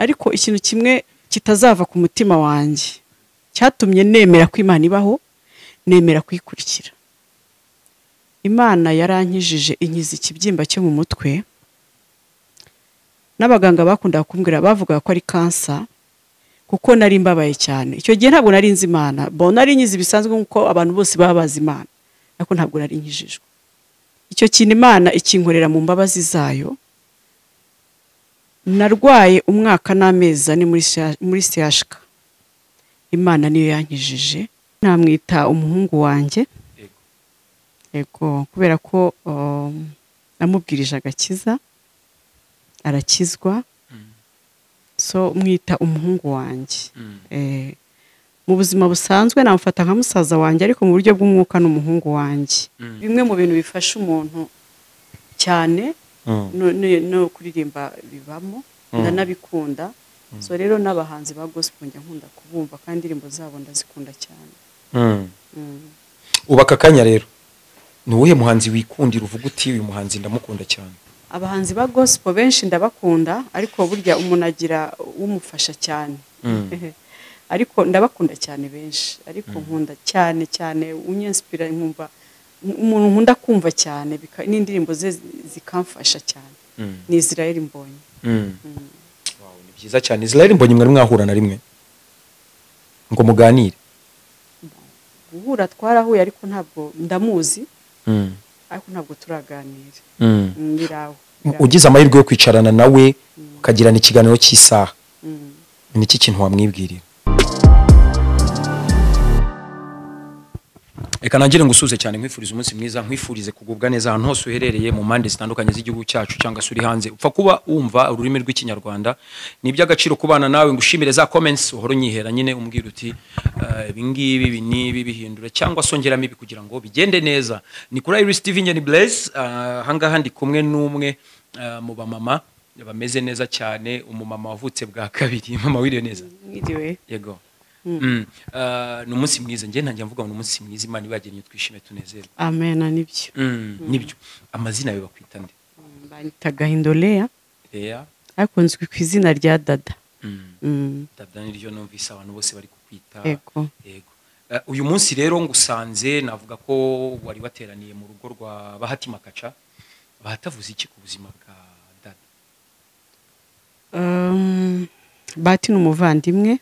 Ariko ikintu kimwe kitazava ku mutima wanjye cyatumye nemera ko Imana ibaho, nemera kuyikurikira. Imana yarankijije, inkiza ikibyimba cyo mu mutwe. N'abaganga bakundaga kumbwira, bavugaga ko ari kansa, kuko nari mbabaye cyane. Icyo gihe ntabwo nari nzi Imana, bon, nari nyizi bisanzwe nk'uko abantu bose baba bazi Imana, ariko ntabwo nari nkijijwe. Icyo kintu Imana ikinkorera mu mbabazi zayo. Narwaye umwaka n'amezi 4 muri CHK. Imana niyo yankijije. Namwita umuhungu wanjye. Yego, kubera ko namubwirije agakiza, arakizwa. So mwita umuhungu wanjye. Mu buzima busanzwe namufata nka musaza wanjye, ariko mu buryo bw'umwuka n'umuhungu wanjye. Bimwe mu bintu bifasha umuntu cyane no kuririmba bibamo, ndanabikunda. So rero n'abahanzi ba gospel njya nkunda kubumva, kandi indirimbo zabo ndazikunda cyane. Ubaka kanya rero, ni uwuhe muhanzi wikundira uvuga uti uyu muhanzi ndamukunda cyane? Abahanzi ba gospel benshi ndabakunda, ariko burya umuntu agira umufasha cyane. Ariko ndabakunda cyane benshi, ariko nkunda cyane cyane unyinspira, nkumva umuntu nkunda kumva cyane, n'indirimbo ze zikamfasha cyane. Ni Israel Mbonyi. Wow, ni byiza cyane. Israel Mbonyi mwari mwahura na rimwe ngo muganire? Guhura twarahuye, ariko ntabwo ndamuzi, ariko ntabwo turaganira. Biraho. Ugize amahirwe yo kwicarana nawe ukagirana ikiganiro cy'isaha, ni iki kintu wamwibwirira? Reka nangire ngusuze cyane, nkwifurize umunsi mwiza, nkwifurize kugubwa neza ahantu hose uherereye mu mpande zitandukanye z'igihugu cyacu cyangwa se uri hanze, upfa kuba wumva ururimi rw'Ikinyarwanda. Ni iby'agaciro kubana nawe. Ngushimire za comments uhora unyihera nyine, umbwira uti ibi ngibi ibi n'ibi bihindura cyangwa se ongeramo ibi kugira ngo bigende neza. Ni kuri Iris TV, Ngeni Blaise. Ahangaha ndi kumwe n'umwe mu bamama bameze neza cyane, umumama wavutse bwa kabiri. Mama, wiriwe neza? Mwiriwe. Yego. Ni umunsi mwiza, njye ntangiye mvuga ngo ni umunsi mwiza Imana ibagennye, twishime tunezerwe. Amen, nibyo. Nibyo. Amazina yawe bakwita nde? Banyita Gahindo Lea, Lea, ariko nzwi ku izina rya Dada. Dada niryo numvise abantu bose bari kukwita. Yego. Yego. Uyu munsi rero ngusanze, navuga ko wari wateraniye mu rugo rwa Bahati Makaca. Bahati avuze iki ku buzima bwa Dada? Bahati ni umuvandimwe.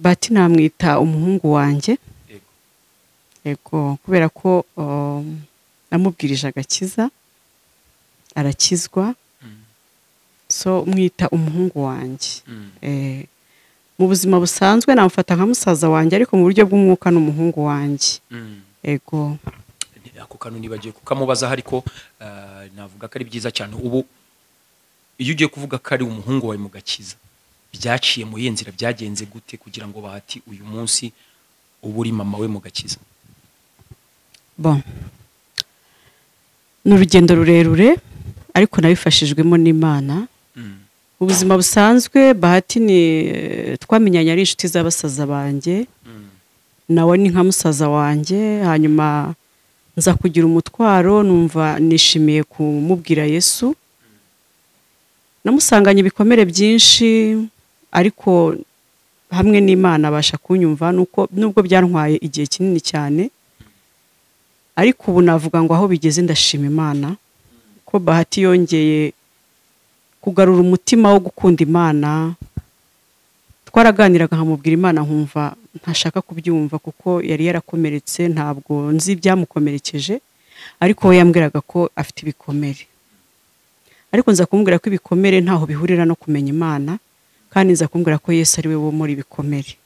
Bahati namwita umuhungu wanjye. Yego, kubera ko namubwirije agakiza, arakizwa. So mwita umuhungu wanjye. Mu buzima busanzwe namufata nka musaza wanjye, ariko mu buryo bw'umwuka n'umuhungu wanjye. Yego. Ako kantu nibagiye kukamubaza, ariko navuga ko ari byiza cyane. Ubu iyo ugiye kuvuga ko ari umuhungu wawe mu gakiza, byaciye mu yihe nzira, byagenze gute kugira ngo Bahati uyu munsi uba uri mama we mu gakiza? Bon, ni urugendo rurerure, ariko nabifashijwemo n'Imana. Mu buzima busanzwe Bahati ni twamenyanye ari inshuti z'abasaza banjye, nawe ni nka musaza wanjye. Hanyuma nza kugira umutwaro, numva nishimiye kumubwira Yesu. Namusanganye ibikomere byinshi, ariko hamwe n'Imana abasha kunyumva, nuko nubwo byantwaye igihe kinini cyane, ariko ubu navuga ngo aho bigeze ndashima Imana ko Bahati yongeye kugarura umutima wo gukunda Imana. Twaraganiraga nkamubwira Imana nkumva ntashaka kubyumva, kuko yari yarakomeretse, ntabwo nzi ibyamukomerekeje, ariko we yambwiraga ko afite ibikomere. Ariko nza kumubwira ko ibikomere ntaho bihurira no kumenya Imana, kandi nza kumubwira ko Yesu ari we wo muri ibikomere.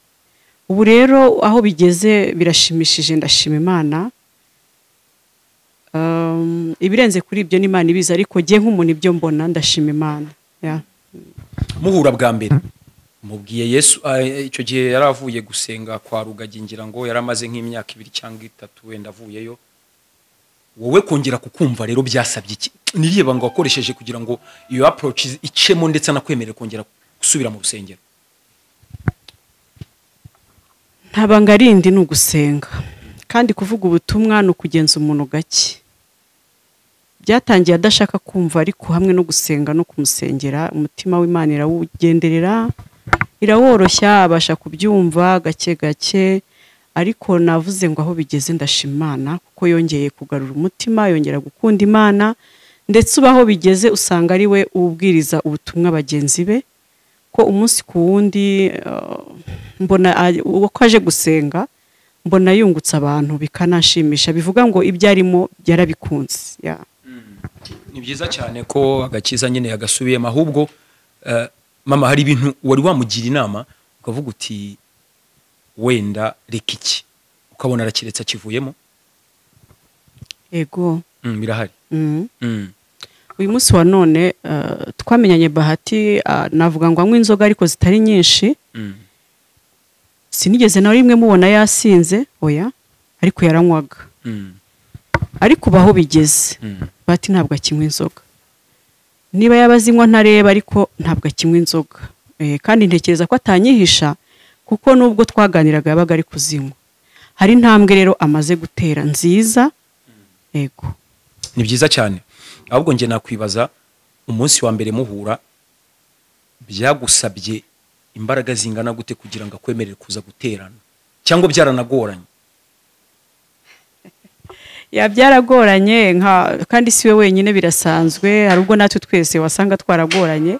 Ubu rero aho bigeze birashimishije, ndashima Imana. Ibirenze kuri ibyo n'Imana ibizi, ariko jye nk'umuntu ibyo mbona ndashima Imana. Muhura bwa mbere mubwiye Yesu, icyo gihe yaravuye gusenga kwa Rugagi, ngira ngo yaramaze nk'imyaka 2 cyangwa 3 wenda avuyeyo. Wowe kongera kukumva rero byasabye iki? Niriye banga wakoresheje kugira ngo iyo approach icemo ndetse anakwemerera kongera gusubira mu rusengero? Nta banga rindi, ni ugusenga. Kandi kuvuga ubutumwa ni ukugenza umuntu gake. Byatangiye adashaka kumva, ariko hamwe no gusenga no kumusengera umutima w'Imana irawugenderera, iraworoshya, abasha kubyumva gake gake. Ariko navuze ngo aho bigeze ndashima Imana, kuko yongeye kugarura umutima, yongera gukunda Imana, ndetse uba aho bigeze usanga ari we ubwiriza ubutumwa bagenzi be, ko umunsi ku wundi mbona uko aje gusenga mbona yungutse abantu, bikananshimisha, bivuga ngo ibyo arimo byarabikunze. Ni byiza cyane ko agakiza nyine yagasubiyemo. Ahubwo mama, hari ibintu wari wamugira inama ukavuga uti wenda reka iki, ukabona arakiretse akivuyemo? Yego. Birahari. Uyu munsi wa none twamenyanye Bahati, navuga ngo anywa inzoga ariko zitari nyinshi. Sinigeze na rimwe mubona yasinze, oya, ariko yaranywaga. Ariko baho bigeze, Bahati ntabwo akinywa inzoga. Niba yabazinywa ntareba, ariko ntabwo akinywa inzoga. Kandi ntekereza ko atanyihisha, kuko nubwo twaganiraga yabaga ari kuzinywa. Hari intambwe rero amaze gutera nziza. Yego. Ni byiza cyane. Ahubwo nge nakwibaza, umunsi wa mbere muhura byagusabye imbaraga zingana gute kugira ngo akwemerere kuza guterana, cyangwa byaranagoranye? Ya, byaragoranye, kandi si we wenyine, birasanzwe. Hari ubwo natwe twese wasanga twaragoranye,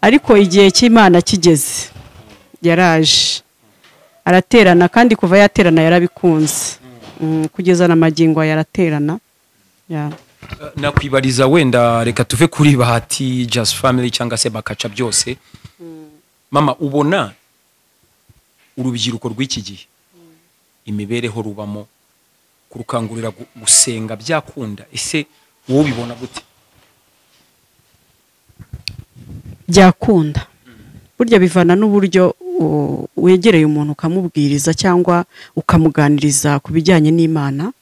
ariko igihe cy'Imana kigeze yaraje araterana, kandi kuva yaterana yarabikunze. Kugeza na magingo yaraterana. Nakwibariza wenda, reka tuve kuri Bahati Just Family cyangwa se Bakaca byose. Mama, ubona urubyiruko rw'iki gihe imibereho rubamo kurukangurira gusenga byakunda? Ese wowe ubibona gute? Byakunda. Burya bivana n'uburyo wegereye umuntu ukamubwiriza cyangwa ukamuganiriza ku bijyanye n'Imana.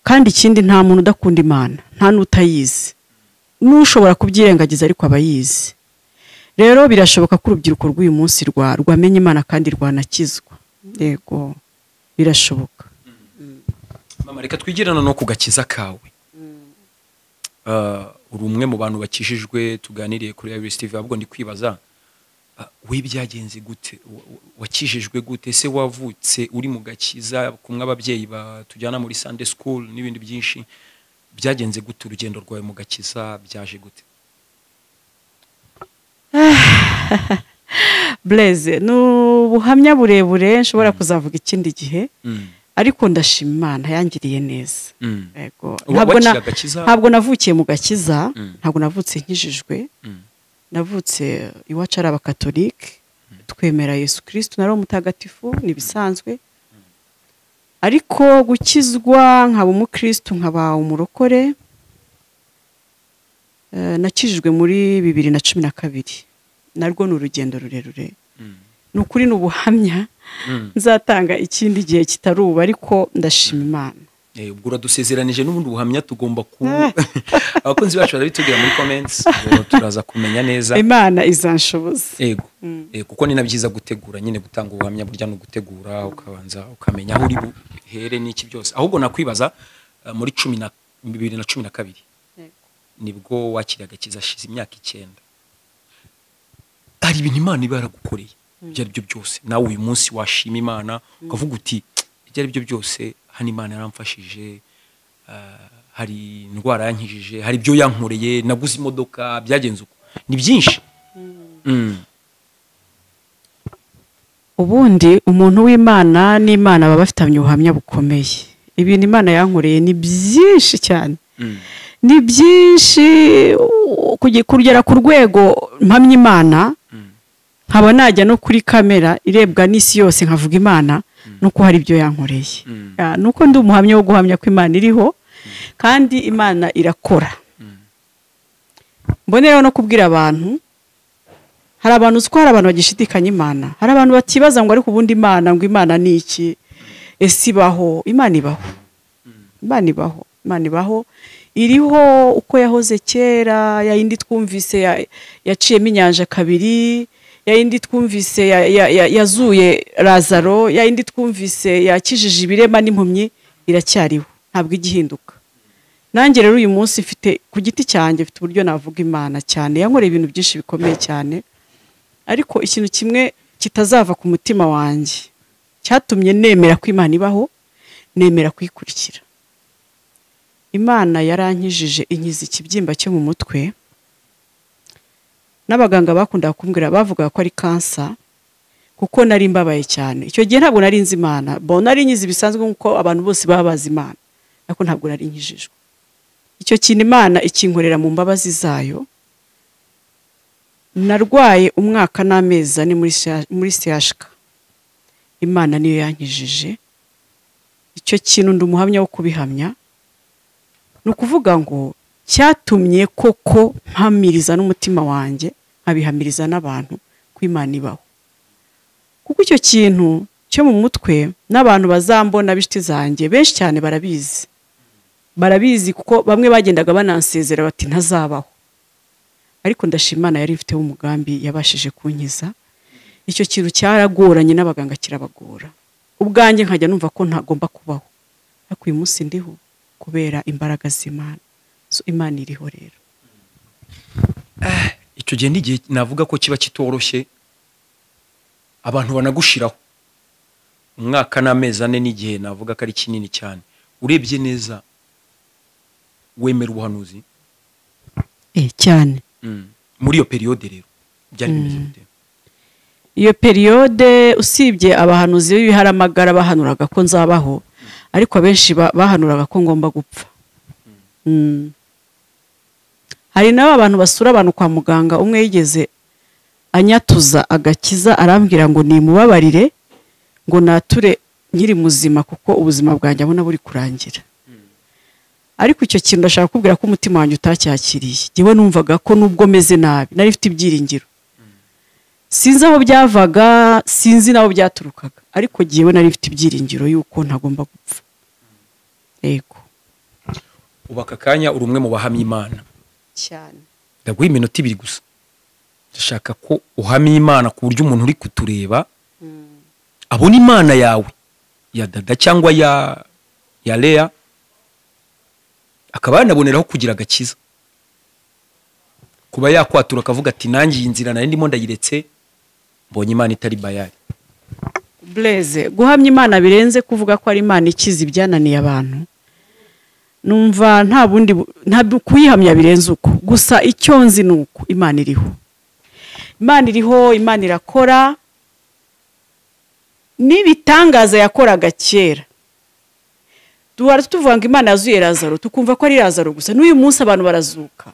Kandi ikindi, nta muntu udakunda Imana, nta n'utayizi, n'ushobora kubyirengagiza ariko aba yizi. Rero birashoboka ko urubyiruko rw'uyu munsi rwamenya Imana kandi rwanakizwa. Yego, birashoboka. Mama, reka twigirane no ku gakiza kawe. Uri umwe mu bantu bakijijwe tuganiriye kuri Iris TV. Ahubwo ndi kwibaza, we byagenze gute? Wakijijwe gute? Ese wavutse uri mu gakiza kumwe ababyeyi batujyana muri Sunday school n'ibindi byinshi? Byagenze gute? Urugendo rwawe mu gakiza byaje gute? Blaise, ni ubuhamya burebure nshobora kuzavuga ikindi gihe, ariko ndashima Imana yangiriye neza. Yego. Ntabwo navukiye mu gakiza, ntabwo navutse nkijijwe. Navutse iwacu ari abakatolike, twemera Yesu Kristo na Roho Mutagatifu, nibisanzwe. Ariko gukizwa nkaba umukristo, nkaba umurokore, nakijijwe muri 2012. Narwo ni urugendo rurerure. Ni ukuri, ni ubuhamya nzatanga ikindi gihe kitaruba, ariko ndashima Imana. Ubwo uradusezeranije n'ubundi buhamya tugomba ku abakunzi bacu barabitubwira muri comments, turaza kumenya neza. Imana izanshoboza. Yego. Kuko ni na byiza gutegura nyine, gutanga ubuhamya burya no gutegura ukabanza ukamenya aho uri buhere n'iki byose. Ahubwo nakwibaza, muri 2012 nibwo wakiriye agakiza, ashize imyaka 9. Hari ibintu Imana iba yaragukoreye ibyo ari byo byose, nawe uyu munsi washima Imana ukavuga uti ibyo ari byo byose hano Imana yaramfashije, hari indwara yankijije, hari ibyo yankoreye, naguze imodoka, byagenze uko, ni byinshi. Ubundi umuntu w'Imana n'Imana baba bafitanye ubuhamya bukomeye. Ibintu Imana yankoreye ni byinshi cyane. Ni byinshi kugera ku rwego mpamya Imana, nkaba najya no kuri kamera irebwa n'isi yose nkavuga Imana, nuko hari ibyo yankoreye. Nuko ndi umuhamya wo guhamya ko Imana iriho, kandi Imana irakora. Mboneraho no kubwira abantu, hari abantu uziko hari abantu bagishidikanya Imana, hari abantu batibaza ngo ariko ubundi Imana, ngo Imana ni iki? Ese ibaho? Imana ibaho. Imana ibaho. Imana ibaho. Iriho uko yahoze kera, ya yindi twumvise yaciyemo inyanja kabiri, ya yindi twumvise yazuye Lazaro, ya yindi twumvise yakijije ibirema n'impumyi, iracyariho, ntabwo igihinduka. Nanjye rero uyu munsi mfite ku giti cyanjye, mfite uburyo navuga Imana cyane, yankoreye ibintu byinshi bikomeye cyane, ariko ikintu kimwe kitazava ku mutima wanjye cyatumye nemera ko Imana ibaho, nemera kuyikurikira. Imana yarankijije, inkiza ikibyimba cyo mu mutwe. N'abaganga bakundaga kumbwira, bavugaga ko ari kansa, kuko nari mbabaye cyane. Icyo gihe ntabwo nari nzi Imana, bon, nari nyizi bisanzwe nk'uko abantu bose baba bazi Imana, ariko ntabwo nari nkijijwe. Icyo kintu Imana ikinkorera mu mbabazi zayo. Narwaye umwaka n'amezi 4 muri CHK. Imana niyo yankijije. Icyo kintu ndi umuhamya wo kubihamya. Ni ukuvuga ngo cyatumye koko mpamiriza n'umutima wanjye, nkabihamiriza n'abantu ko Imana ibaho. Kuko icyo kintu cyo mu mutwe n'abantu bazambona b'inshuti zanjye benshi cyane barabizi. Barabizi kuko bamwe bagendaga banansezera bati ntazabaho. Ariko ndashima Imana yari ifiteho umugambi, yabashije kunkiza. Icyo kintu cyaragoranye n'abaganga kirabagora. Ubwanjye nkajya numva ko ntagomba kubaho. Ariko uyu munsi ndiho kubera imbaraga z'Imana. So Imana iriho rero. Icyo gihe ni igihe navuga ko kiba kitoroshye, abantu banagushiraho. Umwaka n'amezi 4 n'igihe navuga ko ari kinini cyane. Urebye neza wemera ubuhanuzi? Cyane. Muri iyo periode rero byari bimeze gute? Iyo periode usibye abahanuzi b'ibiharamagara bahanuraga ko nzabaho, ariko abenshi bahanuraga ko ngomba gupfa. Hari nabo abantu basura abantu kwa muganga, umwe yigeze anyatuza agakiza arambwira ngo nimubabarire ngo nature nkiri muzima kuko ubuzima bwanjye abona buri kurangira. Ariko icyo kintu ndashaka kubwira ko umutima wanjye utacyakiriye. Jyewe numvaga ko nubwo meze nabi nari mfite ibyiringiro. Sinzi aho byavaga, sinzi naho byaturukaga, ariko jyewe nari mfite ibyiringiro yuko ntagomba gupfa. Yego. Ubaka kanya uri umwe mu bahamya Imana. Cyane. Ndaguha iminota 2 gusa. Ndashaka ko uhamya Imana ku buryo umuntu uri kutureba abona Imana yawe ya Dada cyangwa ya Lea, akaba yanaboneraho kugira agakiza. Kuba yakwatura akavuga ati nanjye iyi nzira nari ndimo ndayiretse, mbonye Imana itari bayari. Blaise, guhamya Imana birenze kuvuga ko ari Imana ikiza ibyananiye abantu. Numva nta bundi nta kuyihamya birenze uko. Gusa icyo nzi nuko Imana iriho. Imana iriho, Imana irakora. Nibitangaza yakoraga kera. Duhora tuvuga ngo Imana yazuye Lazaro, tukumva ko ari Lazaro gusa. N'uyu munsi abantu barazuka.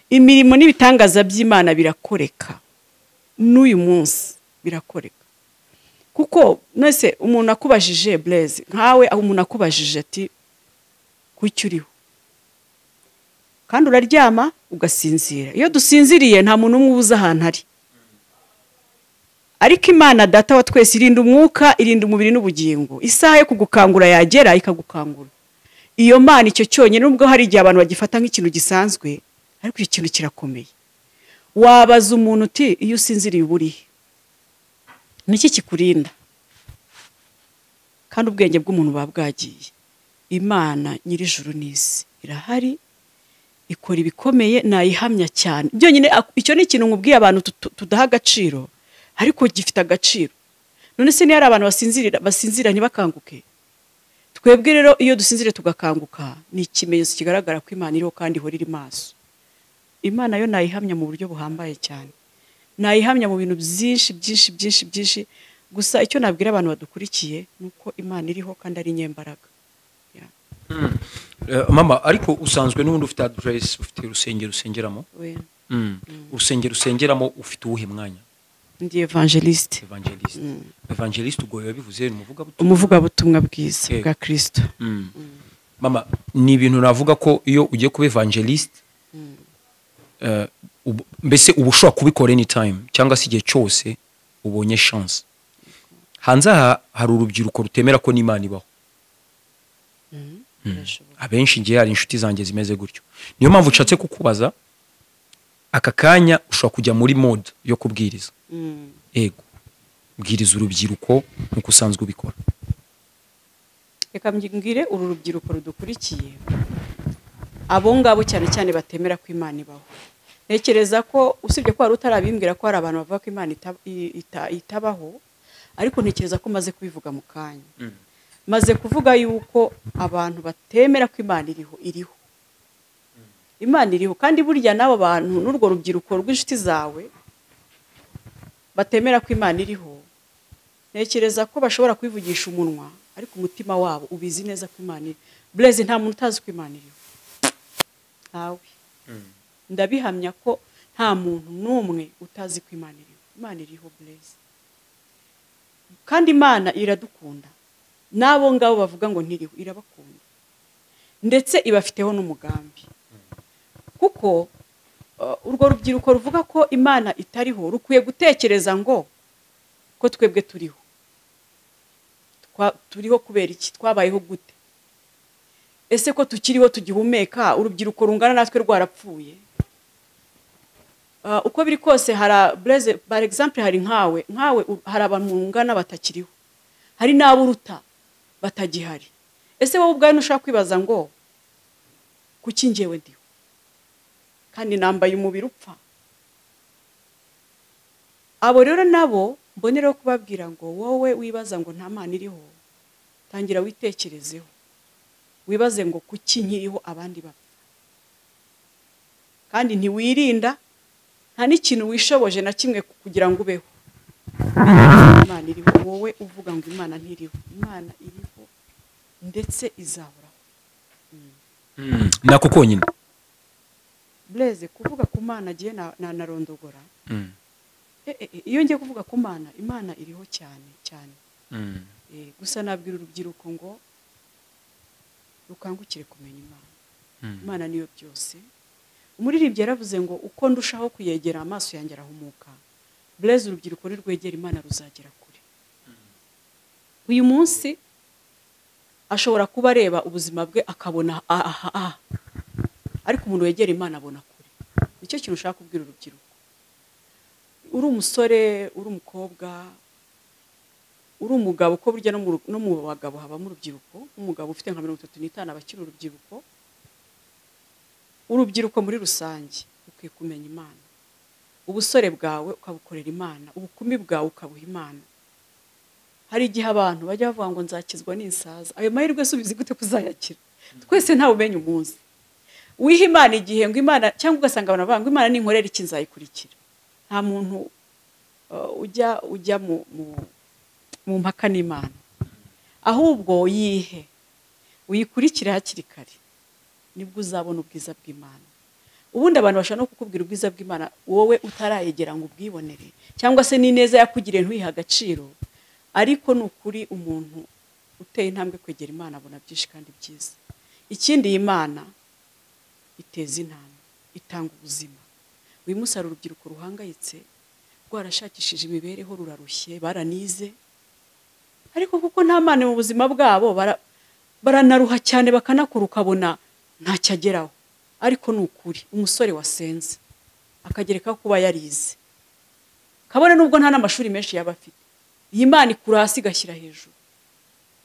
Imirimo n'ibitangaza by'Imana birakoreka. N'uyu munsi birakoreka. Kuko nese umuntu akubajije Blaise, nkawe umuntu akubajije ati kuki uriho? Kandi uraryama ugasinzira. Iyo dusinziriye nta muntu umwe ubuza ahantu ari. Ariko Imana data wa twese irinda umwuka, irinda umubiri n'ubugingo. Isaha yo kugukangura yagera ikagukangura. Iyo Mana icyo cyonyine, nubwo hari igihe abantu bagifata nk'ikintu gisanzwe, ariko icyo kintu kirakomeye. Wabaza umuntu uti iyo usinziriye uba urihe? Niki kikurinda? Kandi ubwenge bw'umuntu buba bwagiye. Imana nyir'ijuru n'isi irahari, ikora ibikomeye, nayihamya cyane. Byonyine icyo ni ikintu nkubwiye abantu tudaha agaciro, ariko gifite agaciro. None se niyo ari abantu basinzira ntibakanguke? Twebwe rero iyo dusinzire tugakanguka ni ikimenyetso kigaragara ko Imana iriho kandi ihora iri maso. Imana yo nayihamya mu buryo buhambaye cyane. Nayihamya mu bintu byinshi byinshi byinshi byinshi. Gusa icyo nabwira abantu badukurikiye nuko Imana iriho kandi ari nyembaraga. Mama, ariko usanzwe n'ubundi ufite address, ufite urusengero usengeramo? Urusengero usengeramo ufite uwuhe mwanya? Ndi evangeliste. Evangeliste. Evangeliste ubwo yabivuze ni umuvugabutumwa. Umuvugabutumwa bwiza bwa Kristo. Mama, ni ibintu navuga ko iyo ugiye kuba evangeliste, mbese uba ushobora kubikora anytime cyangwa se igihe cyose ubonye chance. Hanze aha hari urubyiruko rutemera ko n'Imana ibaho. Abenshi ngiye hari inshuti zanjye zimeze gutyo. Niyo mpamvu nshatse kukubaza, aka kanya ushobora kujya muri mode yo kubwiriza. Ego, bwiriza urubyiruko nkuko usanzwe ubikora. Reka mbwire uru rubyiruko rudukurikiye, abo ngabo cyane cyane batemera ko Imana ibaho. Ntekereza ko usibye ko hari utarabimbwira ko hari abantu bavuga ko Imana itabaho, ariko ntekereza ko maze kubivuga mu kanya. Maze kuvuga yuko abantu batemera ko Imana iriho, iriho. Imana iriho, kandi burya n'abo bantu n'urwo rubyiruko rw'inshuti zawe batemera ko Imana iriho, ntekereza ko bashobora kwivugisha umunwa, ariko umutima wabo ubizi neza ko Imana iriho. Blaise, nta muntu utazi ko Imana iriho. Ntawe. Ndabihamya ko nta muntu n'umwe utazi ko Imana iriho. Imana iriho, Blaise. Kandi Imana iradukunda. N'abo ngabo bavuga ngo ntiriho, irabakunda. Ndetse ibafiteho n'umugambi. Kuko urwo rubyiruko ruvuga ko Imana itariho rukwiye gutekereza ngo ko twebwe turiho. Turiho kubera iki? Twabayeho gute? Ese ko tukiriho tugihumeka, urubyiruko rungana natwe rwarapfuye? Uko biri kose hari Blaise, par exemple hari nkawe hari abantu mungana batakiriho, hari n'abo uruta batagihari. Ese wowe ubwawe ntushobora kwibaza ngo kuki njyewe ndiho kandi nambaye umubiri upfa? Abo rero nabo mboneraho kubabwira ngo wowe wibaza ngo nta Mana iriho, tangira witekerezeho, wibaze ngo kuki nkiriho abandi bapfa, kandi ntiwirinda, nta n'ikintu wishoboje na kimwe kugira ngo ubeho. Imana iriho, wowe uvuga ngo Imana ntiriho, Imana iriho ndetse izahoraho. Nako konyine Blaise, kuvuga ku Mana agiye na narondogora. Iyo ngiye kuvuga ku Mana, Imana iriho cyane cyane. Gusa nabwira urubyiruko ngo rukangukire kumenya Imana. Imana niyo byose. Umuririmbyi yaravuze ngo uko ndushaho kuyegera amaso yanjye arahumuka. Blaise, urubyiruko nirwegera Imana ruzagera kure. Uyu munsi ashobora kuba areba ubuzima bwe akabona aha aha, ariko umuntu wegera Imana abona kure. Nicyo kintu ushaka kubwira urubyiruko. Uri umusore, uri umukobwa, uri umugabo, ko burya no mu bagabo habamo urubyiruko. Umugabo ufite nka 35 aba akiri urubyiruko. Urubyiruko muri rusange ukwiye kumenya Imana. Ubusore bwawe ukabukorera Imana, ubukumi bwawe ukabuha Imana. Hari igihe abantu bajya bavuga ngo nzakizwa n'insaza. Ayo mahirwe se ubizi gute kuzayakira? Twese ntawe umenya umunsi. Wiha Imana igihe ngo Imana, cyangwa ugasanga abantu bavuga ngo Imana ninkorera iki nzayikurikira. Nta muntu ujya mu mpaka n'Imana. Ahubwo yihe, uyikurikire hakiri kare, nibwo uzabona ubwiza bw'Imana. Ubundi abantu bashobora no kukubwira ubwiza bw'Imana wowe utarayegera ngo ubwibonere, cyangwa se n'ineza yakugiriye ntuyihe agaciro. Ariko ni ukuri, umuntu uteye intambwe kwegera Imana abona byinshi kandi byiza. Ikindi, iyi Mana iteza intambwe, itanga ubuzima. Uyu munsi hari urubyiruko ruhangayitse, rwarashakishije imibereho, rurarushye, baranize, ariko kuko nta Mana mu buzima bwabo baranaruha cyane, bakanakora ukabona ntacyo ageraho. Ariko ni ukuri, umusore wasenze akagereka kuba yarize, kabone nubwo nta n'amashuri menshi yaba afite, iyi Mana ikura hasi igashyira hejuru,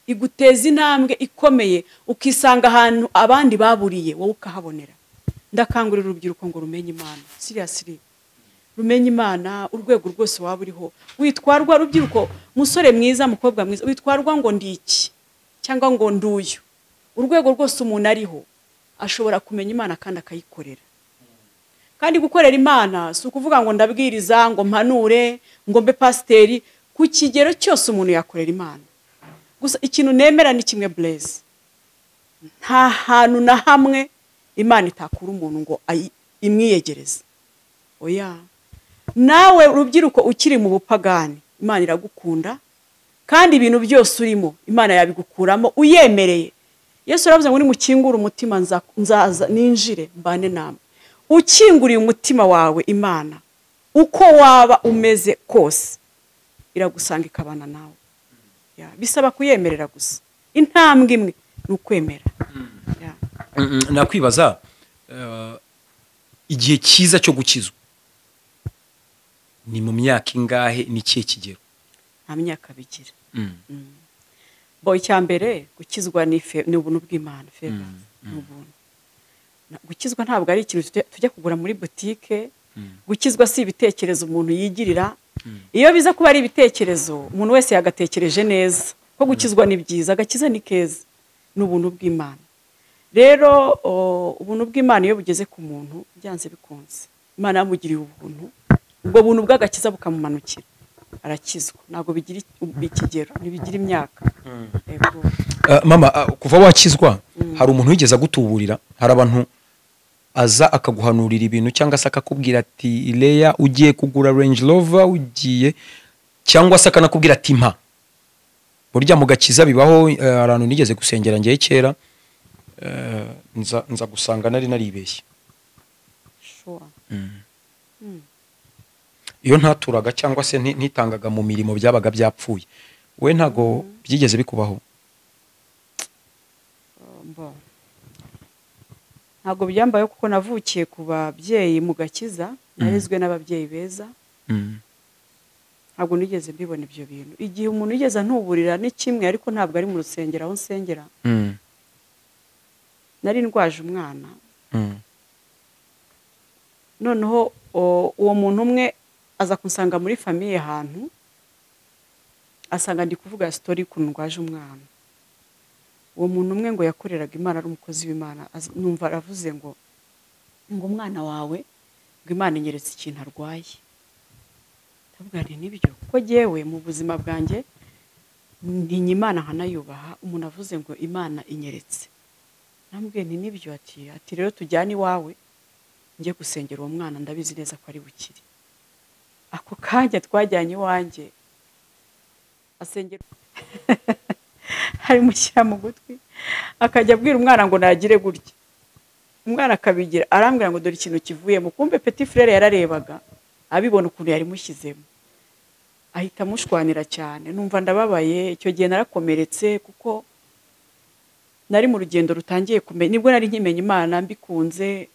iguteza intambwe ikomeye, ukisanga ahantu abandi baburiye wowe ukahabonera. Ndakangurira urubyiruko ngo rumenye Imana, seriously, rumenye Imana. Urwego rwose waba uriho, witwarwa rubyiruko, musore mwiza, mukobwa mwiza, witwarwa ngo ndi iki cyangwa ngo nduyu. Urwego rwose umuntu ariho ashobora kumenya Imana kandi akayikorera. Kandi gukorera Imana si ukuvuga ngo ndabwiriza, ngo mpanure, ngo mbe pasiteri. Ku kigero cyose umuntu yakorera Imana. Gusa ikintu nemera ni kimwe, Blaise: nta hantu na hamwe Imana itakura umuntu ngo imwiyegereze. Oya, nawe rubyiruko ukiri mu bupagani, Imana iragukunda, kandi ibintu byose urimo Imana yabigukuramo uyemereye. Yesu aravuze ngo nimukingure umutima nzaza ninjire mbane namwe. Ukinguriye umutima wawe Imana, uko waba umeze kose iragusanga ikabana nawe. Ya, bisaba kuyemerera gusa. Intambwe imwe ni ukwemera. Ya. Nakwibaza igihe cyiza cyo gukizwa ni mu myaka ingahe, ni ikihe kigero? Nta myaka bigira. Bo icya mbere gukizwa ni ubuntu bw'Imana, favor, ni ubuntu. Gukizwa ntabwo ari ikintu tujya kugura muri butike. Gukizwa si ibitekerezo umuntu yigirira. Iyo biza kuba ari ibitekerezo umuntu wese yagatekereje neza ko gukizwa ni byiza, agakiza ni keza, ni ubuntu bw'Imana. Rero ubuntu bw'Imana iyo bugeze ku muntu byanze bikunze Imana yamugiriye ubuntu, ubwo buntu bw'agakiza bukamumanukira, arakizwa. Ntabwo bigira ikigero, ntibigira imyaka. Mama, kuva wakizwa hari umuntu wigeze agutuburira? Hari abantu aza akaguhanurira ibintu cyangwa se akakubwira ati Leya ugiye kugura Range Rover ugiye, cyangwa se akanakubwira ati mpa? Burya mu gakiza bibaho. Ahantu nigeze gusengera ngiye kera, nza gusanga nari naribeshye. Iyo ntaturaga cyangwa se ntitangaga mu mirimo byabaga byapfuye. We ntago byigeze bikubaho? Ntago byambaye kuko navukiye ku babyeyi mu gakiza, narezwe n'ababyeyi beza. Ntabwo nigeze mbibona ibyo bintu. Igihe umuntu yigeze ntuburira ni kimwe, ariko ntabwo ari mu rusengero aho nsengera. Nari ndwaje umwana. Noneho uwo muntu umwe aza kunsanga muri famille ahantu, asanga ndi kuvuga story ku ndwaje umwana. Uwo muntu umwe ngo yakoreraga Imana, ari umukozi w'Imana, numva aravuze ngo umwana wawe ngo Imana inyeretse ikintu arwaye. Ndavuga nti nibyo, kuko jyewe mu buzima bwanjye ntinya Imana nkanayubaha. Umuntu avuze ngo Imana inyeretse, namubwiye nti nibyo, ati rero tujyane iwawe njye gusengera uwo mwana, ndabizi neza ko ari bukire. Ako kanya twajyanye iwanjye asengera arimushyira mu gutwi, akajya abwira umwana ngo nagire gutya, umwana akabigira, arambwira ngo dore ikintu kivuyemo. Kumbe petit frère yararebaga abibona ukuntu yari mushyizemo, ahita amushwanira cyane. Numva ndababaye. Icyo gihe narakomeretse kuko nari mu rugendo rutangiye kumenya, nibwo nari nkimenya Imana mbikunze,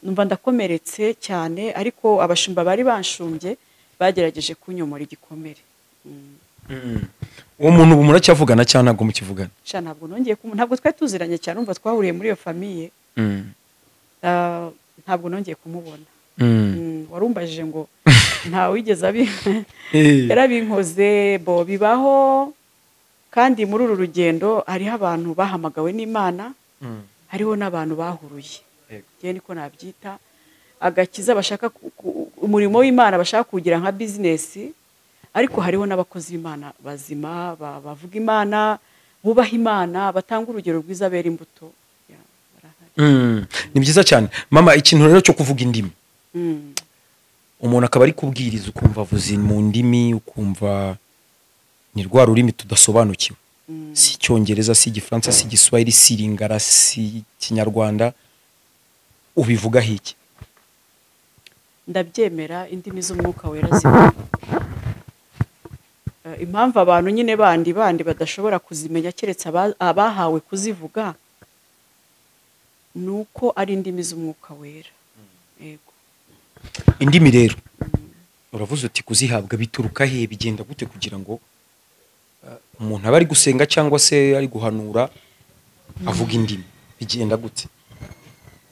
numva ndakomeretse cyane. Ariko abashumba bari banshumbye bagerageje kunyomora igikomere. Uwo muntu ubu muracyavugana cyangwa ntabwo mukivugana? Ntabwo nongeye, ntabwo twari tuziranye cyane, umva twahuriye muri iyo famille. Ntabwo nongeye kumubona. Warumbajije ngo nta wigeze yarabinkoze. Bo bibaho. Kandi muri uru rugendo hariho abantu bahamagawe n'Imana, hariho n'abantu bahuruye. Ngiye niko nabyita, agakiza bashaka umurimo w'Imana bashaka kugira nka business, ariko hariho n'abakozi b'Imana bazima, bavuga Imana, bubaha Imana, batanga urugero rwiza, bera imbuto. Ni byiza cyane mama. Ikintu rero cyo kuvuga indimi, umuntu akaba ari kubwiriza ukumva avuze mu ndimi, ukumva ni rwa rurimi tudasobanukiwe, si Icyongereza, si Igifaransa, si Igiswahili, si Lingala, si Ikinyarwanda, ubivugaho iki? Ndabyemera, indimi z'umwuka wera zibaho. Impamvu abantu nyine bandi badashobora kuzimenya keretse abahawe kuzivuga, nuko ari indimi z'umwuka wera. Yego. Indimi rero uravuze uti kuzihabwa bituruka he, bigenda gute kugira ngo umuntu aba ari gusenga cyangwa se ari guhanura avuga indimi, bigenda gute?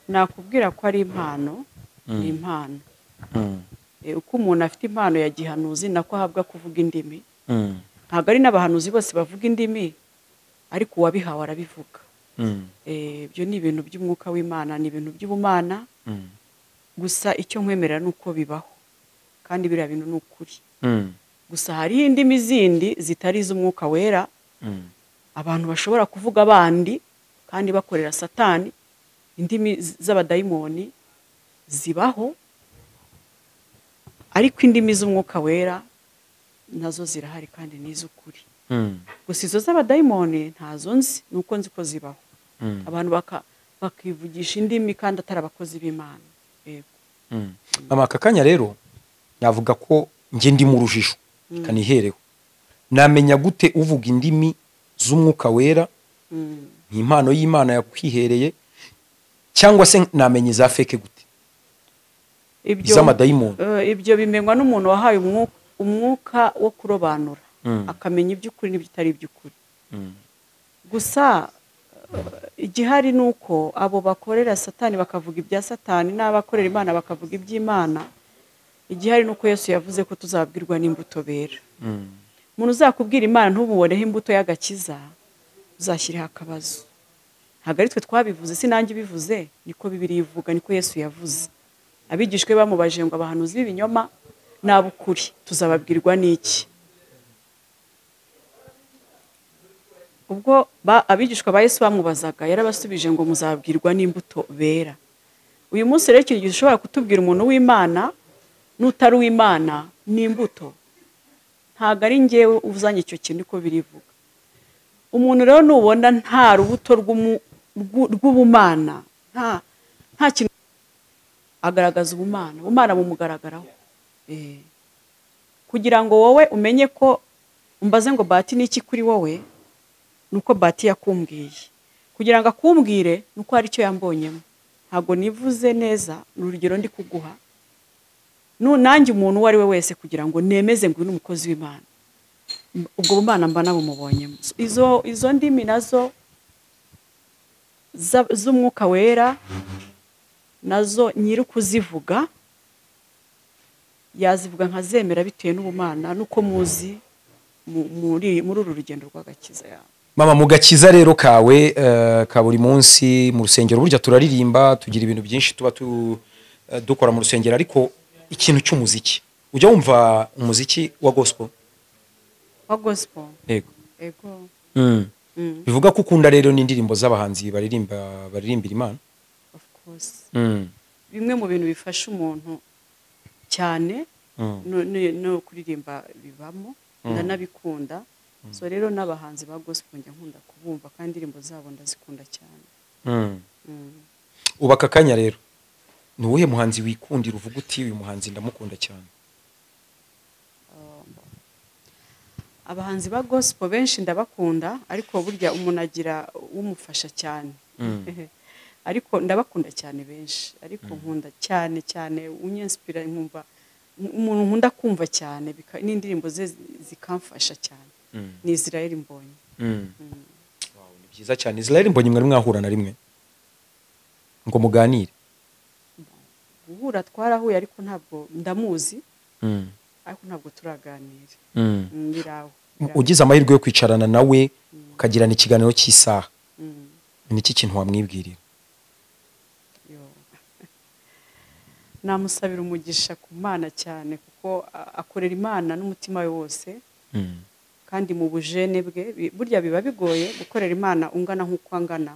Nakubwira ko ari impano, ni impano. Uko umuntu afite impano ya gihanuzi nako ahabwa kuvuga indimi. Ntabwo ari n'abahanuzi bose bavuga indimi, ariko uwabihawe arabivuga. Ibyo ni ibintu by'umwuka w'Imana, ni ibintu by'ubumana. Gusa icyo nkwemerera nuko bibaho, kandi biriya bintu ni ukuri. Gusa hari indimi zindi zitari iz'umwuka wera, abantu bashobora kuvuga bandi kandi bakorera Satani. Indimi z'abadayimoni zibaho, ariko indimi z'umwuka wera nazo zirahari kandi ni iz'ukuri. Gusa izo z'abadayimoni ntazo nzi, nuko nzi ko zibaho. Abantu bakivugisha indimi kandi atari abakozi b'Imana. Yego. Mama, aka kanya rero navuga ko nge ndi mu rujijo, kanihereho. Namenya gute uvuga indimi z'umwuka wera ni impano y'Imana yakwihereye, cyangwa se namenya iza fake gute? Iz'amadayimoni. Ibyo bimenywa n'umuntu wahaye umwuka wo kurobanura, akamenya iby'ukuri n'ibitari iby'ukuri. Gusa igihari ni uko abo bakorera Satani bakavuga ibya Satani n'abakorera Imana bakavuga iby'Imana. Igihari ni uko Yesu yavuze ko tuzabwirwa n'imbuto bera. Umuntu uzakubwira Imana ntububoneho imbuto y'agakiza, uzashyireho akabazo. Ntabwo ari twe twabivuze, si nanjye ubivuze, niko Bibiliya ivuga, niko Yesu yavuze. Abigishwe bamubajije ngo abahanuzi b'ibinyoma n'ab'ukuri tuzababwirwa n'iki? Ubwo abigishwa ba Yesu bamubazaga, yarabasubije ngo muzabwirwa n'imbuto bera. Uyu munsi rero ikintu gishobora kutubwira umuntu w'Imana n'utari uw'Imana ni imbuto. Ntabwo ari njyewe uzanye icyo kintu, niko birivuga. Umuntu rero nubona nta rubuto rw'ubumana, nta kintu agaragaza ubumana, ubumana bumugaragaraho. Kugira ngo wowe umenye ko umbaze ngo Bahati ni iki kuri wowe, nuko Bahati yakumbwiye. Kugira ngo akumbwire nuko hari icyo yambonyemo. Ntabwo nivuze neza, ni urugero ndi kuguha. Nanjye umuntu uwo ari we wese kugira ngo nemeze ngo uyu ni umukozi w'Imana, ubwo bumana mba nabumubonyemo. Izo ndimi nazo z'umwuka wera nazo nyiri kuzivuga yazivuga nkazemera bitewe n'ubumana nuko muzi muri uru rugendo rw'agakiza yawe. Mama, mu gakiza rero kawe ka buri munsi mu rusengero, burya turaririmba, tugira ibintu byinshi tuba dukora mu rusengero, ariko ikintu cy'umuziki, ujya wumva umuziki wa gospel? Wa gospel? Yego. Ego. Bivuga ko ukunda rero n'indirimbo z'abahanzi baririmba baririmbira Imana? Of course. Bimwe mu bintu bifasha umuntu cyane no kuririmba bibamo, ndanabikunda. So rero n'abahanzi ba gospel njya nkunda kubumva kandi indirimbo zabo ndazikunda cyane. Ubaka kanya rero, ni uwuhe muhanzi wikundira uvuga uti uyu muhanzi ndamukunda cyane? Abahanzi ba gospel benshi ndabakunda, ariko burya umuntu agira umufasha cyane. Ariko ndabakunda cyane benshi, ariko nkunda cyane cyane unyinspira, nkumva umuntu nkunda kumva cyane n'indirimbo ze zikamfasha cyane. Ni Israel Mbonyi. Wow, ni byiza cyane. Israel Mbonyi mwari mwahura na rimwe ngo muganire? Guhura twarahuye, ariko ntabwo ndamuzi. Ariko ntabwo turaganira. Biraho. Ugize amahirwe yo kwicarana nawe ukagirana ikiganiro cy'isaha, ni iki kintu wamwibwirira? Namusabira umugisha ku Mana cyane, kuko akorera Imana n'umutima we wose. Kandi mu bujene bwe, burya biba bigoye gukorera Imana ungana nk'uko angana.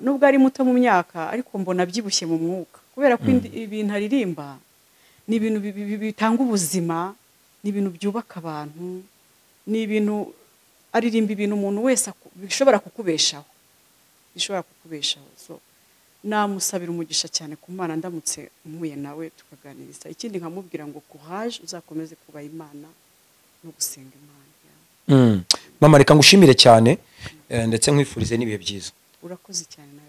Nubwo ari muto mu myaka, ariko mbona abyibushye mu mwuka, kubera ko ibintu aririmba ni ibintu bitanga ubuzima, ni ibintu byubaka abantu, ni ibintu aririmba ibintu umuntu wese bishobora kukubeshaho, bishobora kukubeshaho. So namusabira umugisha cyane ku Mana ndamutse mpuye nawe tukaganiriza. Ikindi nkamubwira ngo courage, uzakomeze kuba Imana no gusenga Imana. Mama, reka ngushimire cyane, ndetse nkwifurize n'ibihe byiza. Urakoze cyane nawe.